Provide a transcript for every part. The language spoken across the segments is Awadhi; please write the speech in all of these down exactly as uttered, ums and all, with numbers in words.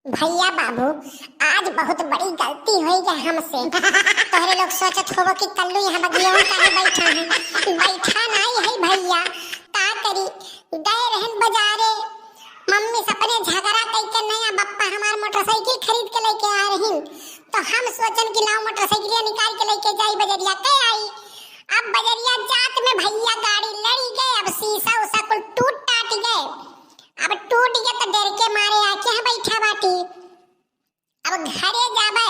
भइया बाबू, आज बहुत बड़ी गलती होइ गै हमसे। तोहरे लोग सोचत होबो कि कल्लू यहाँ बगिया में काहे बैठा है। बैठा नाहीं है भइया, का करी, गए रहन बजारे, मम्मी से अपने झगड़ा कइके नया बप्पा हमार मोटरसाइकिल खरीद के लइके आ रहिन, तो हम सोचन कि लाओ मोटरसाइकिलिया निकाल के लइके जाई बजरिया, के आई। अब बजरिया जात में भइया गाड़ी लड़ी गए, अब शीशा उसा कुल टूट टाट गए। अब टूट गए तो डर के मारे आके यहाँ बैठा बाटी। अब घरे जाबे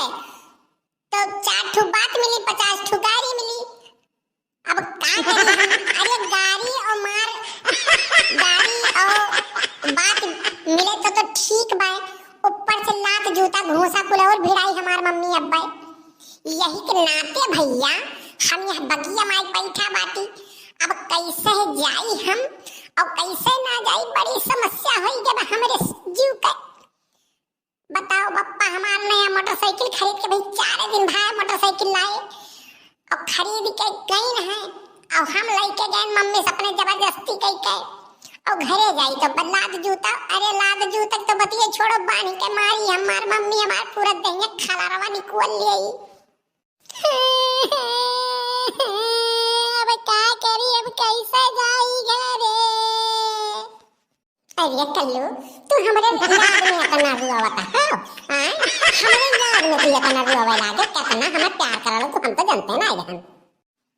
तो चार ठो बात मिली, पचास ठो गारी मिली। अब का करी हम? अरे गारी और मार, गारी और बात मिले तो, तो ठीक बा, ऊपर से लात जूता घूसा कुल और भिड़ाई हमार मम्मी अब्बा। यही के नाते भइया हम यह बगिया माई बैठा बाटी। अब कैसे जाई हम और कैसे ना जाई, बड़ी समस्या होई जब हमरे जीव के। बताओ बप्पा, हमार नया मोटरसाइकिल खरीद के भाई चारे दिन भाई मोटरसाइकिल लाए और खरीद के गइन है और हम लइके गए मम्मी से अपने जबरदस्ती कइके और घरे जाई तो ब-, लाद जूता, अरे लाद जूता तो बतिये छोड़ो, बांध के मारी हमार मम्मी, हमार पूरा दहिया खलारवा निकोल लेई। अब का करी, अब कैसे जाई घरे? अरे कल्लू, तू हमरे याद में इतना रुआवता, हाँ? आय? हमरे याद में तू इतना रुआवे लागे, कितना हमें प्यार करल तू, हम तो जानते ना रहन।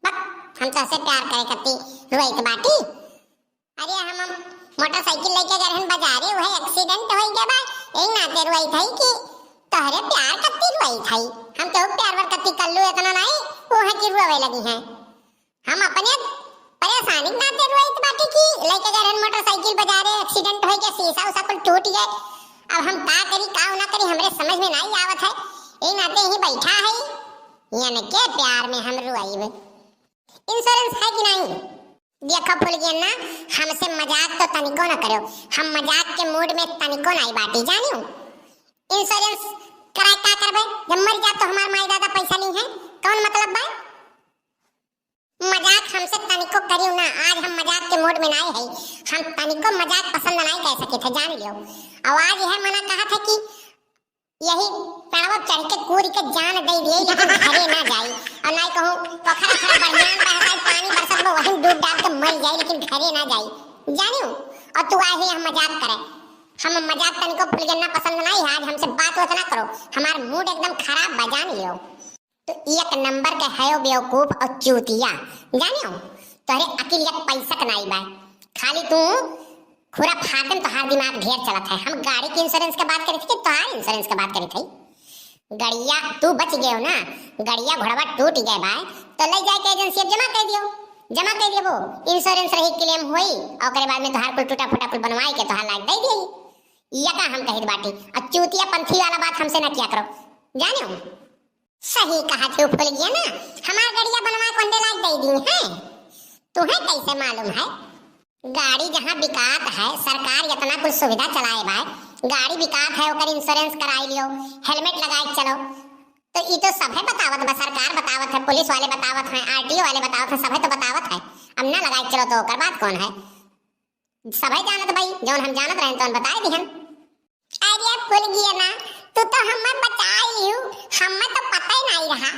बक, हम तो से प्यार करे कती रुआइत बाटी। अरे हम, हम मोटरसाइकिल लइके गए रहन बजारे, वह एक्सीडेंट होइ गया बा, यही नाते रुआइत है कि तोहरे प्यार कती रुआइत है। हम तो प्यार वर कती कल्लू इतना नाहीं, वो है कि रुआवे लगी हैं। हम अपने परेशानी के नाते रोइत बाटी कि लइके गए रहन मोटरसाइकिल बजारे, एक्सीडेंट होइके शीशा उसा कुल टूट गए। अब हम का करी, का ना करी, हमरे समझ में नाहीं आवत है। यही नाते ही बैठा है, इनके प्यार में हम रोइब। इंश्योरेंस है कि नाहीं? देखो फुलगेना, हमसे मजाक तो तनिको ना करो, हम मजाक के मूड में तनिको नाहीं बाटी, जानियो। इंश्योरेंस कराए का करबे, जब मर जा तो हमार माई दादा पैसा ली है, कौन मतलब बा? मजाक हमसे तनिको करियो ना, आज हम मजाक के मूड में नाहीं है, हम तनिको मजाक पसंद नाहीं कर सके थे, जान लियो। और आज यह मना कहा था कि यही पेड़वा चढ़ के कूद के जान दे दिए, लेकिन घरे ना जाई। और नाहीं कहूँ पोखरा खड़ा बढ़िया बहता है, पानी बरसत में वहीं डूब डाब के मर जाई, लेकिन घरे ना जाई, जानियो। और तू आए ही हम मजाक करे, हम मजाक तनिको फुलगेना पसंद नाहीं है, आज हमसे बात उत ना करो, हमार मूड एकदम खराब बा, जान लियो। तो एक नंबर के हयो बेवकूफ और चूतिया, जानियो, तोहरे अकिल एक पैसा के नाई बा। खाली तू खुराफातन तोहार दिमाग ढेर चलत है। हम गाड़ी के इंश्योरेंस के बात करी थी कि तोहार इंश्योरेंस के बात करी थी? गड़िया तू बच गयो ना, गड़िया घोड़वा टूट गए बा, तो ले जाके एजेंसी अब जमा कर दियो, जमा कर दियो, वो इंश्योरेंस रही, क्लेम होई, और ओकरे बाद में तोहार कुल टूटा फूटा कुल बनवाए के तोहार लायक दे दिए। ये का हम कहित बाटी, और चूतिया पंथी वाला बात हमसे ना किया करो, जानियो। सही कहा तू फुलगेना, हमार गड़िया बनवा के ओंडे लाग दे दी है। तुहे कैसे मालूम है? गाड़ी जहाँ बिकात है, सरकार इतना कुछ सुविधा चलाए बा, गाड़ी बिकात है, ओकर इंश्योरेंस कराई लियो, हेलमेट लगाए के चलो। तो ई तो सभे बतावत बा, सरकार बतावत है, पुलिस वाले बतावत हैं, आरटीओ वाले बतावत हैं, सभे तो बतावत है। अब ना लगाए के चलो तो ओकर बात कौन है? सभे जानत भाई, जौन हम जानत रहन तौन बताए दिहन। अरे फुलगेना, तू तो हमें बचाई लिहू, हमें तो पता ही नहीं रहा,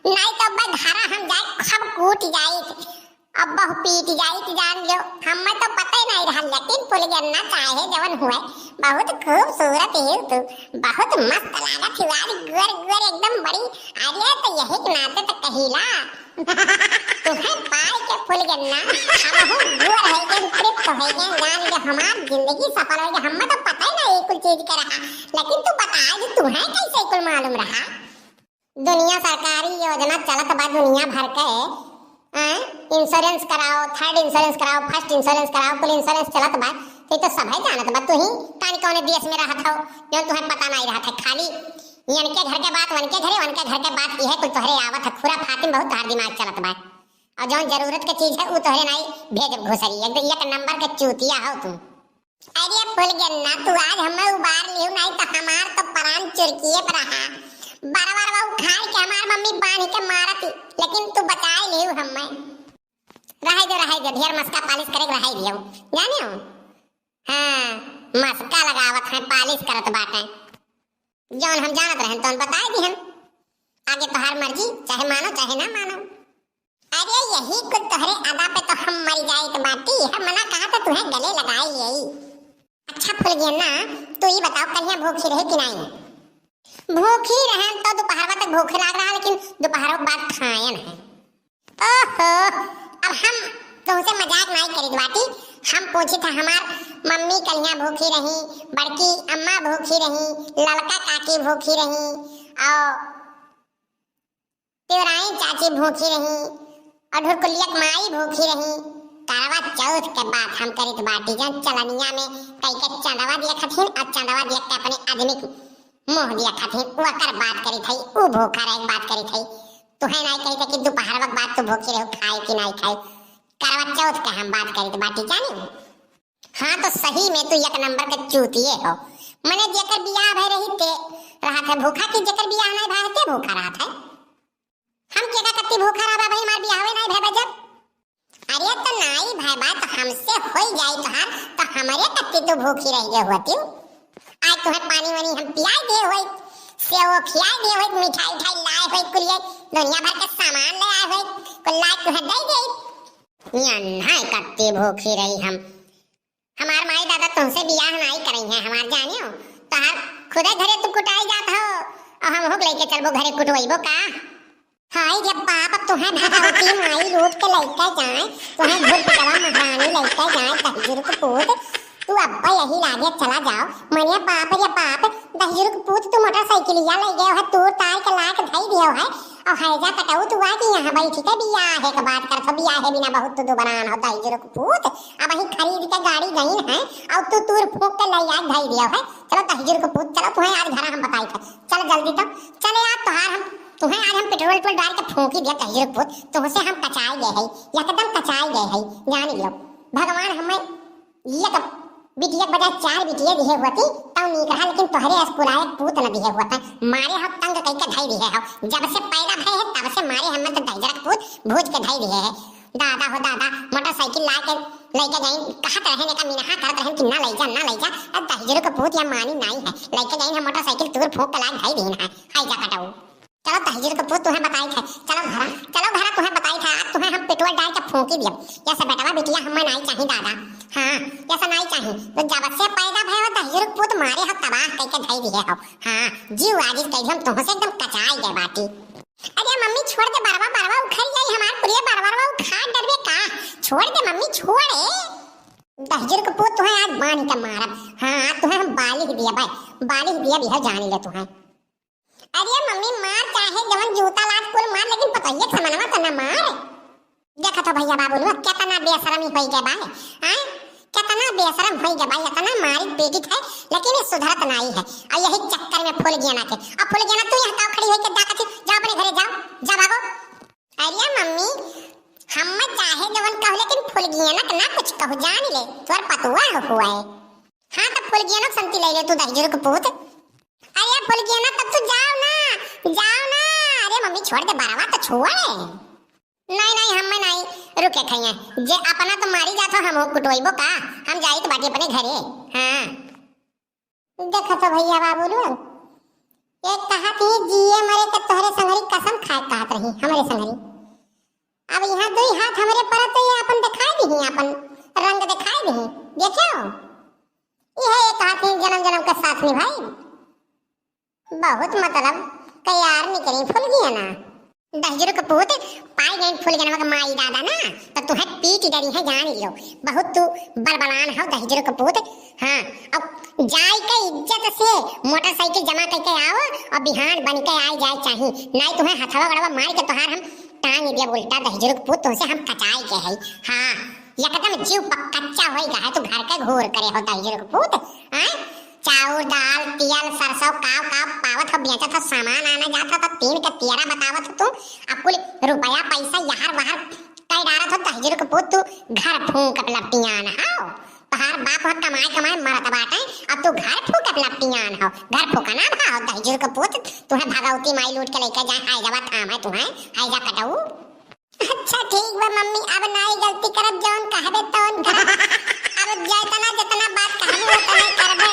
नहीं तो अब घरा हम जाए सब कूट जाइत, अब बहु पीट जाइत, जान लो, हमें तो पता ही नहीं रहा। लेकिन फुलगेना चाहे जवन हुए, बहुत खूबसूरत ही तू, बहुत मस्त लागत ही, आज गोर गोर एकदम बड़ी। अरे तो यही के नाते तो कहिला, तुहे पाए के फुलगेना, हमहू गोर है के तृप्त है के, जान के हमार जिंदगी सफल हो गई। हमें तो पता ही ना ये कुल चीज के रहा, लेकिन तू बता दे तुहे कैसे कुल मालूम रहा? दुनिया सरकारी योजना चलत बा दुनिया भर के, हैं? इंश्योरेंस कराओ, थर्ड इंश्योरेंस कराओ, फर्स्ट इंश्योरेंस कराओ, कुल इंश्योरेंस चलत बा, तो ये तो सभे जानत बा। तू ही कानी कौने देश में रहत हो, जो तुहे पता नहीं रहत है, खाली इनके घर के बात, वनके घरे, वनके घर के बात, इहे कुल तोहरे आवत है। खुराफातिन बहुत तोहार दिमाग चलत बा। और जौन जरूरत के चीज है, उ तोहरे नाई भेजब घुसरी। एक, एक नंबर के चूतिया हो तू। अरे फुलगेना, तू आज हमें उबार लियो, नाई तो हमार तो प्राण चुरकिए पर रहा। बरवा उखाड़ के हमार मम्मी बांध के मारत, लेकिन तू बचाए लियो हमें। रहे दे, रहे दे, ढेर मस्का पालिश करे के रहे दियो, जानियो। हाँ, मस्का लगावत है, पालिश करत बाटे। जौन हम जानत रहन तौन बताए दिहन। आगे तोहार मर्जी, चाहे मानो चाहे ना मानो। अरे यही कुल तोहरे अदा पे तो हम मर जाइत बाटी। हम मना कहा तो तुहे गले लगाए यही। अच्छा फुलगेना, तू ई बताओ कलिया भूखी रहे कि नाई? भूखी रहन तो दोपहरवा तक भूख लाग रहा, लेकिन दोपहरों के बाद खायन है। ओहो, अब हम तुमसे मजाक नाई करित बाटी। हम पूछित है हमार मम्मी कलिया भूखी रही, बड़की अम्मा भूखी रही, ललका काकी भूखी रही, और तिवराइन चाची भूखी रही, और ढुरकुलिया के माई भूखी रही। करवा चौथ के बात हम करित बाटी, जन चलनिया में कई के चंदवा दिया खथिन, और चंदवा दिया के अपने आदमी के मुंह दिया खथिन, ओकर बात करित हई, ऊ भूखा रहे के बात करित हई। तुहे नाई कहित कि दोपहरवा के बाद तू भूखी रहो, खाए कि नाई खाए। करवा चौथ के हम बात करित बाटी, जानी? हाँ, तो सही में तू एक नंबर के चूतिए हो। मने जेकर बियाह भय रही ते रहत है भूखा, कि जेकर बियाह नाई भय ते भूखा रहत है। हम केका कत्ती भूखा रहबा भाई, हमार बियाहवे नाई भय बा जब। अरे तो नाई भय बा तो हमसे होई जाई तोहार, तो हमरे कत्ती तू भूखी रह गए होती। आज तुहे पानी वानी हम पियाई दे होई, सेव खियाई दे होई, मिठाई उठाई लाए होई, कुलिये दुनिया भर के सामान ले आए होई, कुल लाए तुहे दे दे। या नाई कत्ती भूखी रही हम। हमार माई दादा तुमसे बियाह नाई करई है, हमार जानियो। तोहार खुदे घरे तू कुटाई जात हो, और हम हुक लेके चलबो घरे कुटवइबो का? हाय रे बाप, तुहे भगवती माई रूप के लइके जाए, तुहे भूत पिटवा महारानी लइके जाए, दहिजुर के पूत, तू अब्बा यही लागे चला जाओ। मने बाप रे बाप, दहिजुर के पूत, तू मोटरसाइकिलिया लइ गयो है, तूर तार के लाके धई दियो है, और हैजा कटऊ तू आ कि यहाँ बैठ के बियाहे के बात करत हो, बियाहे बिना बहुत तू दुबरान हो, दहिजुर के पूत। अबहीं खरीद के गाड़ी गईन है, और तू तूर फूंक के लइ आके धई दियो है। चलो दहिजुर के पूत, चलो तुहे आज घरा हम बताई थे। चल जल्दी तो, चले आज तोहार हम, तुहे आज हम पेट्रोल उट्रोल डाल के फूंकी दिया दहिजुर के पूत, तुहसे हम कचाए गए है, एकदम कचाए गए है, जान लियो। भगवान हमें एक बिटिया के बजाय चार बिटिया दिहे होती, तब नीक रहा, लेकिन तोहरे अस कुलायक पूत न दिहे होता। मारे हो तंग कई के धई दिहे हो। जब से पैदा भय है, तब से मारे हमें तो दहिजरक पूत भूज के धई दिहे है। दादा हो दादा, मोटरसाइकिल ला के लइके जाइन, कहत रहन, एका मिनहा करत रहन कि ना लइ जा, ना लइ जा। अब दहिजरू के पूत या मानी नाई है, लइके जाइन हम मोटरसाइकिल तूर फूंक के लाग धई दीन है। हाय जा कटऊ। चलो दहिजरू के पूत तुहे बताई थे, चलो घरा, चलो घरा तुहे बताई थे, आज तुहे हम पेट्रोल डाल के फूंकी दियब। या से बेटवा बिटिया हमें नाई चाही दादा। हाँ, या से नाई चाही। तो जब से पैदा भय हो दहिजरू के पूत मारे हो तबाह कई के धई दिहे हो। हाँ, जीव आजिज कई हम तुहसे एकदम कचाई गए बाटी। अरे मम्मी छोड़ दे बरवा, बरवा उखड़ जाई हमार पुरिया, बरवा, बरवा उखाड़ डरबे का? छोड़ दे मम्मी, छोड़ ए। दहिजर के पूत तुहे आज बांध के मारब। हाँ, आज तुहे हम बालिग दिया भाई, बालिग दिया भी है, जान ले तुहे। अरे मम्मी मार चाहे जवन जूता लात कुल मार, लेकिन पतोहिया के समनवा तो ना मार। देखत हो भैया बाबू लोग, केतना बेशरमी होई गए बा, हैं? केतना बेशरम होई गए बा, एतना मारी पीटित है, लेकिन ये सुधरत नाई है। और यही चक्कर में फूल गेना के, अब फूल गेना तू यहाँ का खड़ी होई के जा कथी, जा अपने घरे जाओ, जा भागो। अरे मम्मी, हम चाहे जवन कहू, लेकिन फूल गेना के ना कुछ कहू, जान ले, तोर पतुआ हो हुआ है। हाँ, तो फुलगियनो के संती ले ले तू दहिजरू के पूत। अरे फुलगियना, तब तू जाओ ना, जाओ ना। अरे मम्मी छोड़ दे, बरवा तो छोड़। नहीं, नहीं, हम नहीं रुके खइए। जे अपना तो मारी जात हो, हम कुटोइबो का? हम जाइत बाटी अपने घरे। हाँ। देखत हो भैया बाबू लोग, एक कहत ही जिए मरे के तोहरे संगरी कसम खाए कहत रही, हमरे संगरी। अब यहाँ दुई हाथ हमरे परत तो ये अपन दिखाई दिही, अपन रंग दिखाई दिही। देखियो, यह एक हाथ ही जन्म जन्म का साथ निभाई। बहुत मतलब तैयार निकली फुलगियना। दहिजरू के पूत पाई गई फुलगियनवा के माई दादा ना, तो तुहे पीट डरी है जान लियो। बहुत तू बलबलान हो दहिजरू के पूत। हाँ, अब जाई के इज्जत से मोटरसाइकिल जमा करके आओ और बिहान बन के आई जाए चाही, नहीं तुम्हें हथवा गड़वा मार के तोहार हम टांग दिया उल्टा दहिजरू के पूत, तुमसे हम कचाई के है। हाँ, एकदम जीव पक-, कच्चा होई गा है, तू घर के घोर करे हो दहिजरू के पूत। हैं? चाउर, दाल, तियल, सरसों, काव, काव पावत हो, बेचत हो, सामान आना जात हो, तो तीन के तियरा बतावत हो तू। अब कुल रुपया पैसा यहर वहर कई डारत हो, दहिजरू के पूत तू घर फूंक लपटियान हो। तोहार बाप हो कमाए कमाए मरत बाटे, अब तू घर फूंकत लपटियान हो। घर फूंकना भा हो दहिजरू के पूत, तुहे भगवती माई लूट के लेके जाए, हाय जवा थाम है तुहे, हाय जा कटऊ। अच्छा ठीक बा मम्मी, अब नाई गलती करब, जौन कहबे तौन करब। अब जेतना जेतना बात कहबे ओतने करबे।